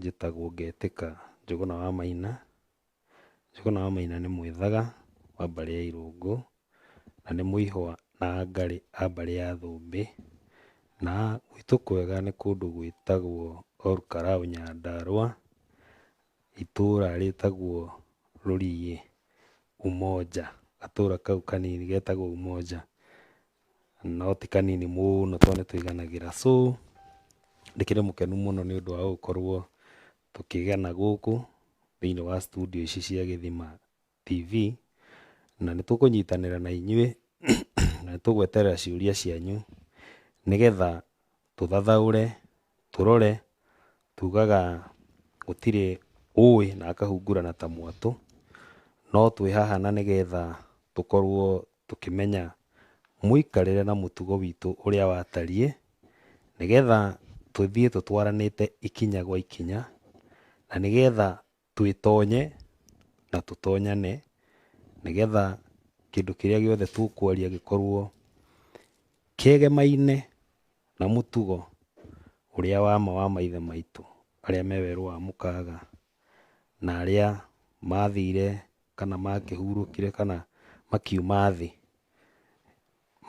njĩtagwo Ngetĩka Njũgũna wa Maina. Njũgũna wa Maina nĩ mwĩthaga wa mbarĩ ya Irũngũ, na nĩ mũihwa na ngarĩ a mbarĩ ya Thũmbĩ. Na gwitũ kwega nĩ kũndũ gwĩtagwo Olkalau, Nyandarũa, itũra rĩtagwo Rũriĩ, Umoja, gatũra kau kanini getagwo Umoja, no ti kanini mũno tondũ nĩ tũiganagĩra. So ndĩkĩrĩ mũkenu mũno nĩ ũndũ wa gũkorwo tũkĩgana gũkũ thĩinĩ wa studio ici cia Gĩthima TV, na nĩ tũkũnyitanĩra na inyuĩ na nĩ tũgweterera ciũria cianyu nĩgetha tũthathaũre, tũrore, tugaga gũtirĩ ũĩ na akahungurana ta mwatũ, no twĩ haha na nĩgetha tũkorwo tũkĩmenya mũikarĩre na mũtugo witũ ũrĩa watariĩ, nĩgetha tũthiĩ tũtwaranĩte ikinya gwa ikinya, na nĩgetha twĩtonye na tũtonyane, nĩgetha kĩndũ kĩrĩa gĩothe tũkwaria gĩkorwo kĩegemaine na mũtugo ũrĩa wa ma wa maithe maitũ arĩa me werũ wa mũkaga, na arĩa mathire kana makĩhurũkire kana makiuma thĩ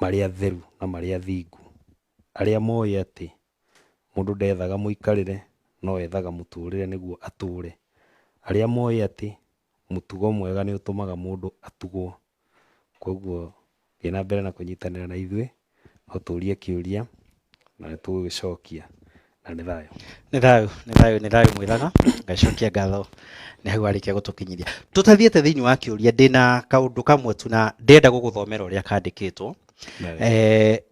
marĩ atheru na marĩ athingu, arĩa moĩ atĩ mũndũ ndethaga mũikarĩre no ethaga mũtũrĩre nĩguo atũre, arĩa moĩ atĩ mũtugo mwega nĩ ũtũmaga mũndũ atugwo. Koguo thiĩ na mbere na kũnyitanĩra na ithuĩ, no tũrie kĩũria na nĩ tũgũgĩcokia na nĩ thayũ. Nĩ thayũ, nĩ thayũ, nĩ thayũ mwĩraga. Ngacokia ngatho nĩ hau arĩkia gũtũkinyithia. Tũtathiĩte thĩinĩ wa kĩũria, ndĩna kaũndũ kamwe tu na ndĩrenda gũgũthomera ũrĩa kandĩkĩtwo.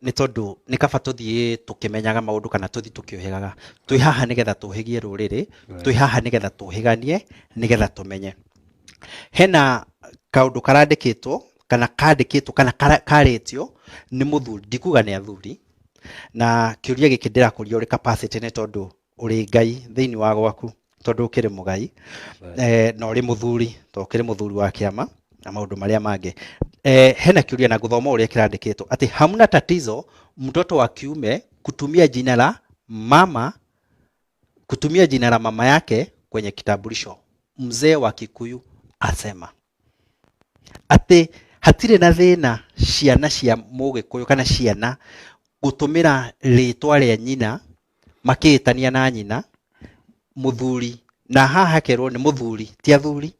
Nĩ tondũ nĩ kaba tũthiĩ tũkĩmenyaga maũndũ kana tũthiĩ tũkĩũhĩgaga. Twĩ haha nĩgetha tũhĩgie rũrĩrĩ, twĩ haha nĩgetha tũhĩganie, nĩgetha tũmenye. Hena kaũndũ karandĩkĩtwo kana kandĩkĩtwo kana karĩtio nĩ mũthuri, ndikuga nĩ athuri, na kĩũria gĩkĩ ndĩrakũria ũrĩ capacity nĩ tondũ ũrĩ Ngai thĩinĩ wa gwaku tondũ ũkĩrĩ mũgai, na ũrĩ mũthuri tondũ ũkĩrĩ mũthuri wa kĩama na maũndũ marĩa mangĩ. Hena kĩũria na ngũthoma ũrĩa kĩrandĩkĩtwo atĩ hamna tatizo mtoto wa kiume kutumia jina la mama, kutumia jina la mama yake kwenye kitambulisho, mzee wa Kikuyu asema. Atĩ hatirĩ na thĩna ciana cia mũgĩkũyũ kana ciana gũtũmĩra rĩtwa rĩa nyina makĩĩtania na nyina mũthuri, na haha hakerwo nĩ mũthuri ti athuri,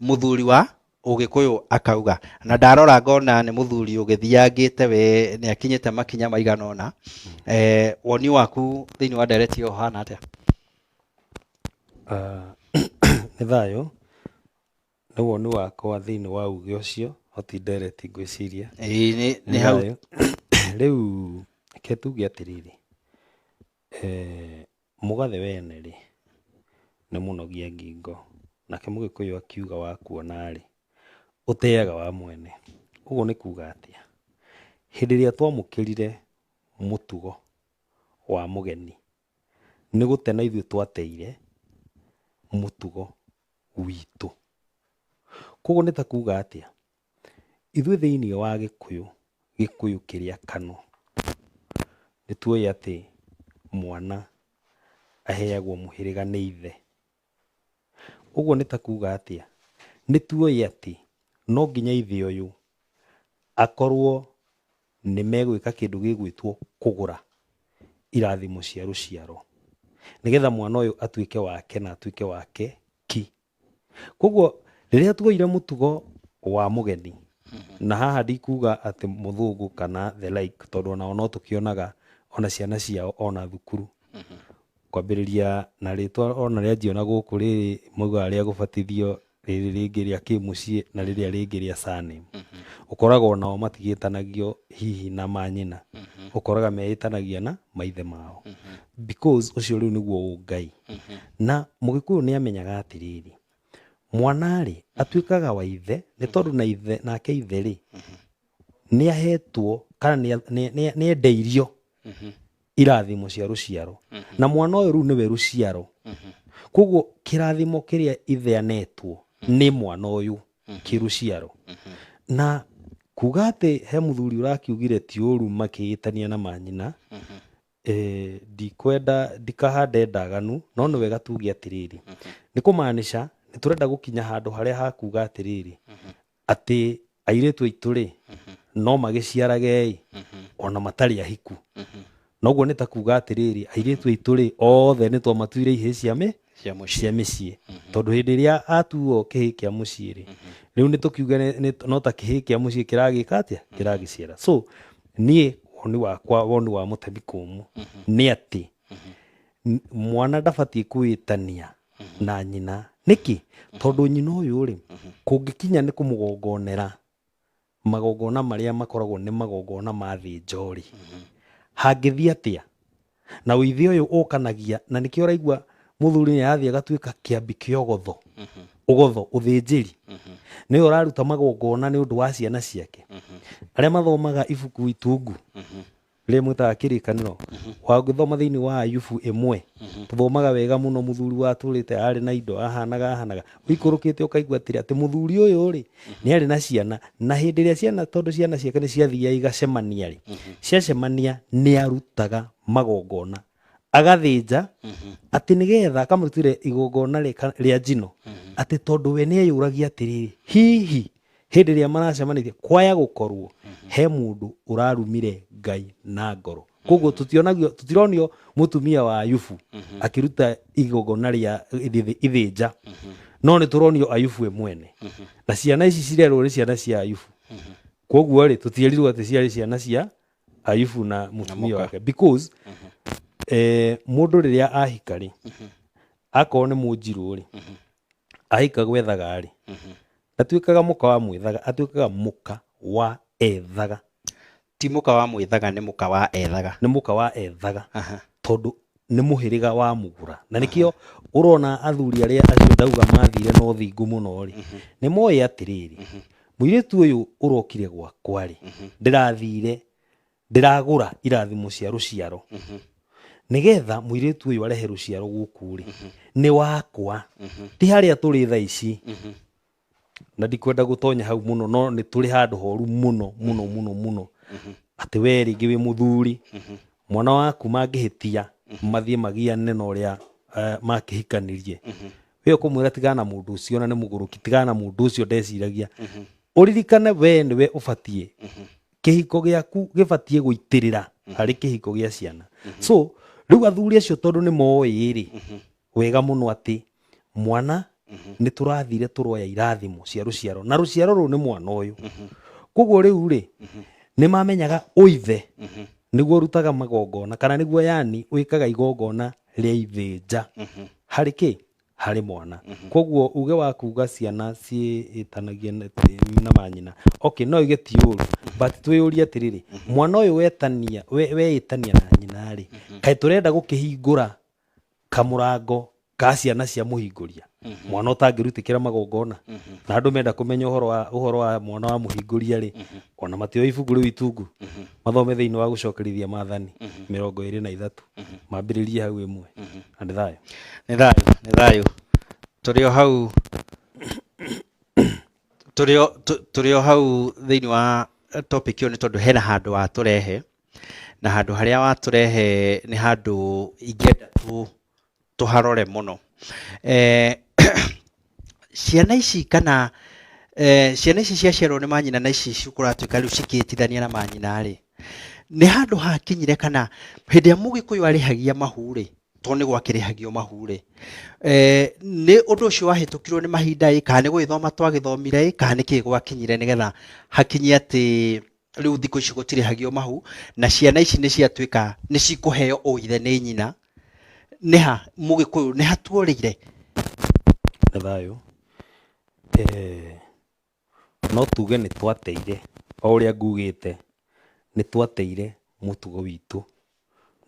mũthuri wa ũgĩkũyũ akauga. Na ndarora ngona nĩ mũthuri ũgĩthiangĩte we nĩ akinyĩte makinya maigana ũna. Woni waku thĩinĩ wa ndereti ĩyo ũhana atĩa? Nĩ thayũ. Nĩ woni wakwa thĩinĩ wa uge ũcio, no ti ndereti ngwĩciria. Ĩĩ, nĩ hau. Rĩu reke tuge atĩrĩrĩ, mũgathe wene rĩ, nĩ mũnogia ngingo, nake mũgĩkũyũ akiuga wakuona rĩ, ũteaga wa mwene. Ũguo nĩ kuga atĩa? Hĩndĩ ĩrĩa twamũkĩrire mũtugo wa mũgeni, nĩ gũte na ithuĩ twateire mũtugo witũ. Koguo nĩ ta kuga atĩa? Ithuĩ thĩinĩ wa Gĩkũyũ, Gĩkũyũ kĩrĩa kano, nĩ tuoĩ atĩ mwana aheagwo mũhĩrĩga nĩ ithe. Ũguo nĩ ta kuga atĩa? Nĩ tuoĩ atĩ no nginya ithe ũyũ akorwo nĩ megwĩka kĩndũ gĩgwĩtwo kũgũra irathimo cia rũciaro, nĩgetha mwana ũyũ atuĩke wake na atuĩke wake ki. Koguo rĩrĩa tuoire mũtugo wa mũgeni, na haha ndikuga atĩ mũthũngũ kana the like, tondũ onao no tũkĩonaga ona ciana ciao ona thukuru, kwambĩrĩria na rĩtwa ona rĩanjia na gũkũ rĩrĩ maugaga rĩa gũbatithio, rĩrĩ rĩngĩ rĩa kĩmũciĩ na rĩrĩa rĩngĩ rĩa surname. Ũkoraga onao matigĩtanagio hihi na manyina, ũkoraga meĩtanagia na maithe mao, because ũcio rĩu nĩguo ũngai. Na mũgĩkũyũ nĩ amenyaga atĩrĩrĩ, mwana rĩ atuĩkaga wa ithe nĩ tondũ na ithe nake ithe rĩ nĩ ahetwo kana nĩ endeirio irathimo cia rũciaro, na mwana ũyũ rĩu nĩwe rũciaro. Koguo kĩrathimo kĩrĩa ithe anetwo nĩ mwana ũyũ kĩ rũciaro. Na kuga atĩ he mũthuri ũrakiugire ti ũru makĩĩtania na manyina. Ndikwenda ndikahande ndaganu, no nĩ wega tuge atĩrĩrĩ, nĩ kũmaanisha nĩ tũrenda gũkinya handũ harĩa hakuga atĩrĩrĩ, atĩ airĩtu aitũ rĩ, no magĩciarage ĩ ona matarĩ ahiku. Noguo nĩ ta kuga atĩrĩrĩ, airĩtu aitũ rĩ, othe nĩ twamatuire ihĩĩ cia mĩ cia mũciĩ, cia mĩciĩ, tondũ hĩndĩ ĩrĩa atuo kĩhĩĩ kĩa mũciĩ rĩ, rĩu nĩ tũkiuge no ta kĩhĩĩ kĩa mũciĩ kĩragĩka atĩa, kĩragĩciara. So niĩ woni wakwa, woni wa mũtemi kũmũ nĩ atĩ mwana ndabatiĩ kwĩtania na nyina. Nĩkĩ? Tondũ nyina ũyũ rĩ, kũngĩkinya nĩ kũmũgongonera magongona marĩa makoragwo nĩ magongona ma thĩnjo rĩ, hangĩthiĩ atĩa? Na ũithi ũyũ ũkanagia, na nĩkĩo ũraigua mũthuri nĩ arathiĩ agatuĩka kĩambi kĩa ũgotho, ũgotho ũthĩnjĩri, nĩwe ũraruta magongona nĩ ũndũ wa ciana ciake. Arĩa mathomaga ibuku itungu rĩrĩa mwĩtaga Kĩrĩkanĩro, wangĩthoma thĩinĩ wa Ayubu 1, tũthomaga wega mũno, mũthuri watũrĩte arĩ na indo, ahanaga ahanaga, ũikũrũkĩte ũkaigua atĩrĩ, atĩ mũthuri ũyũ rĩ nĩ arĩ na ciana, na hĩndĩ ĩrĩa ciana, tondũ ciana ciake nĩ ciathiaga igacemania rĩ, ciacemania nĩ arutaga magongona, agathĩnja atĩ nĩgetha akamũrutĩre igongona rĩa njino, atĩ tondũ we nĩ eyũragia atĩrĩrĩ, hihi hĩndĩ ĩrĩa maracemanĩtie kwaya gũkorwo he mũndũ ũrarumire Ngai na ngoro. Koguo tũtionagio, tũtironio mũtumia wa Ayubu akĩruta igongona rĩa ithĩnja, no nĩ tũronio Ayubu we mwene, na ciana ici cirerwo nĩ ciana cia Ayubu. Koguo rĩ, tũtierirwo atĩ ciarĩ ciana cia Ayubu na mũtumia mũka. wake, because mũndũ rĩrĩa ahika rĩ, akorwo nĩ mũnjirũ rĩ, ahika gwethaga rĩ, ndatuĩkaga mũka wa mwĩthaga, atuĩkaga mũka wa ethaga. Ti mũka wa mwĩthaga, nĩ mũka wa ethaga. Nĩ mũka wa ethaga, tondũ nĩ mũhĩrĩga wa mũgũra, na nĩkĩo ũrona athuri arĩa acio ndauga mathire na ũthingu mũno rĩ, nĩ moĩ atĩrĩrĩ, mũirĩtu ũyũ ũrokire gwakwa rĩ, ndĩrathire ndĩragũra irathimo cia rũciaro, nĩgetha mũirĩtu ũyũ arehe rũciaro gũkũ rĩ, nĩ wakwa, ti harĩa tũrĩ thaa ici. Na ndikwenda gũtonya hau mũno, no nĩ tũrĩ handũ horu mũno mũno mũno mũno, atĩ we rĩngĩ wĩ mũthuri, mwana waku mangĩhĩtia mathiĩ magiane na ũrĩa makĩhikanirie, we ũkũmwĩra tigana na mũndũ ũcio, na nĩ mũgũrũki, tigana na mũndũ ũcio ndeciragia. Ũririkane we nĩwe ũbatiĩ, kĩhiko gĩaku gĩbatiĩ gũitĩrĩra harĩ kĩhiko gĩa ciana. So rĩu athuri acio, tondũ nĩ moĩ rĩ wega mũno atĩ mwana nĩ tũrathire tũroya irathimo cia rũciaro, na rũciaro rũu nĩ mwana ũyũ, koguo rĩu rĩ nĩ mamenyaga ũithe nĩguo ũrutaga magongona, kana nĩguo yani wĩkaga igongona rĩa ithĩnja harĩ kĩ, harĩ mwana. Koguo uge wa kuga ciana ciĩtanagia na manyina, okay, no uge ti ũru, but twĩyũrie atĩrĩrĩ, mwana ũyũ wetania weĩtania na nyina rĩ, kaĩ tũrenda gũkĩhingũra kamũrango ka ciana cia mũhingũria, mwana ũtangĩrutĩkĩra magongona? Na andũ menda kũmenya ũhoro wa mwana wa mũhingũria rĩ, ona matioĩ ibuku rĩu itungu, mathome thĩinĩ wa Gũcokerithia Maathani 23, mambĩrĩrie hau 1. Na nĩ thayũ. Nĩ thayũ, nĩ thayũ. Tũrĩ o hau, tũrĩ o hau thĩinĩ wa topic ĩyo, nĩ tondũ hena handũ watũrehe, na handũ harĩa watũrehe nĩ handũ ingĩenda tũharore mũno. Ciana ici, kana ciana ici ciaciarwo nĩ manyina, na ici cikũratuĩka rĩu cikĩtithania na manyina rĩ, nĩ handũ hakinyire kana hĩndĩ ĩrĩa Mũgĩkũyũ arĩhagia mahu rĩ, tondũ nĩ gwakĩrĩhagio mahu rĩ, nĩ ũndũ ũcio wahĩtũkirwo nĩ mahinda ĩ, kana nĩ gũgĩthoma twagĩthomire ĩ, kana nĩ kĩĩ gwakinyire nĩgetha hakinye atĩ rĩu thikũ ici gũtirĩhagio mahu na ciana ici nĩ ciatuĩka nĩ cikũheo ũithe nĩ nyina? Nĩ ha Mũgĩkũyũ nĩ hatuorĩire? Nĩ thayũ. No tuge nĩ twateire, o ũrĩa ngugĩte, nĩ twateire mũtugo witũ,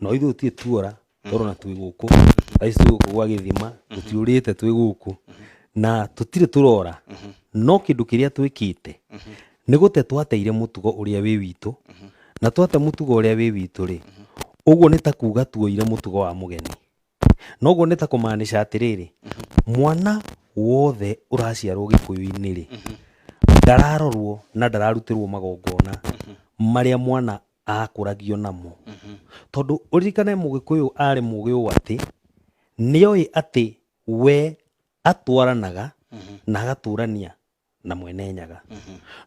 no ithuĩ tũtirĩ tuora, tondũ na twĩ gũkũ thaa ici, twĩ gũkũ gwa gĩthima, tũtiũrĩte, twĩ gũkũ na tũtirĩ tũrora. No kĩndũ kĩrĩa twĩkĩte nĩ gũte twateire mũtugo ũrĩa wĩ witũ, na twate mũtugo ũrĩa wĩ witũ rĩ, ũguo nĩ ta kuga tuoire mũtugo wa mũgeni. Noguo nĩ ta kũmaanisha atĩrĩrĩ, mwana wothe ũraciarwo Gĩkũyũ-inĩ rĩ, ndararorwo na ndararutĩrwo magongona marĩa mwana Akũragio namo, tondũ ũririkane Mũgĩkũyũ arĩ mũgĩ ũũ atĩ nĩoĩ atĩ we atwaranaga na agatũrania na Mwene Nyaga.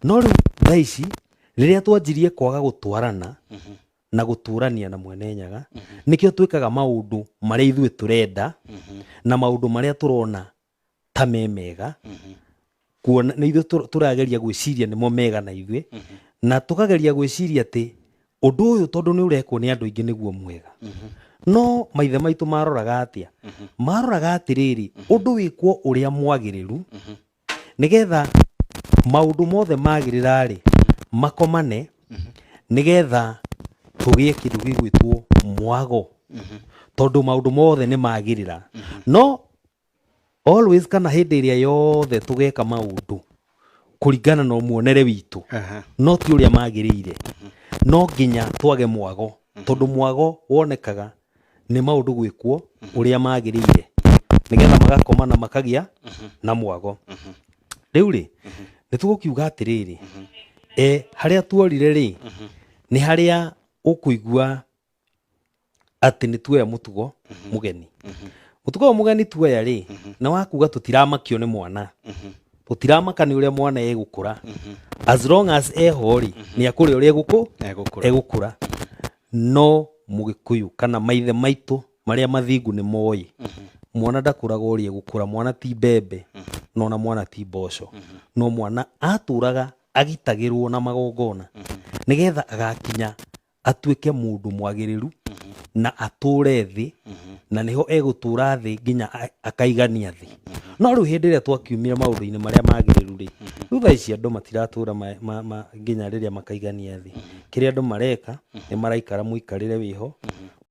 No rĩu thaa ici rĩrĩa twanjirie kwaga gũtwarana na gũtũrania na Mwene Nyaga, nĩkĩo twĩkaga maũndũ marĩa ithuĩ tũrenda na maũndũ marĩa tũrona ta me mega, kuona nĩ ithuĩ tũrageria gwĩciria nĩmo mega na ithuĩ, na tũkageria gwĩciria atĩ ũndũ ũyũ, tondũ nĩ ũrekwo nĩ andũ aingĩ, nĩguo mwega. No maithe maitũ maroraga atĩa? Maroraga atĩrĩrĩ, ũndũ wĩkwo ũrĩa mwagĩrĩru, nĩgetha maũndũ mothe magĩrĩra-rĩ, makomane, nĩgetha tũgĩe kĩndũ gĩgwĩtwo mwago, tondũ maũndũ mothe nĩ magĩrĩra. No always, kana hĩndĩ ĩrĩa yothe tũgeka maũndũ kũringana na muonere witũ, no ti ũrĩa magĩrĩire, no nginya twage mwago, tondũ mwago wonekaga nĩ maũndũ gwĩkwo ũrĩa magĩrĩire, nĩgetha magakomana makagĩa na mwago. Rĩu rĩ, nĩ tũgũkiuga atĩrĩrĩ, harĩa tuorire rĩ, nĩ harĩa ũkũigua atĩ nĩ tuoya mũtugo mũgeni. Mũtugo ũyũ mũgeni tuoya rĩ, na wakuga tũtiramakio nĩ mwana, tũtiramaka nĩ ũrĩa mwana egũkũra. As long as eho rĩ, nĩ akũrĩa ũrĩa egũkũ Egũkũra. Egũkũra. No Mũgĩkũyũ kana maithe maitũ marĩa mathingu nĩ moĩ mwana ndakũraga ũrĩa egũkũra. Mwana ti mbembe, no na mwana ti mboco, no mwana atũraga agitagĩrwo na magongona, nĩgetha agakinya atuĩke mũndũ mwagĩrĩru na atũre thĩ, na nĩho egũtũra thĩ nginya akaigania thĩ. No rĩu hĩndĩ ĩrĩa twakiumire maũndũ-inĩ marĩa magĩrĩru rĩ, rĩu thaa ici andũ matiratũra nginya rĩrĩa makaigania thĩ. Kĩrĩa andũ mareka, nĩ maraikara mũikarĩre wĩho.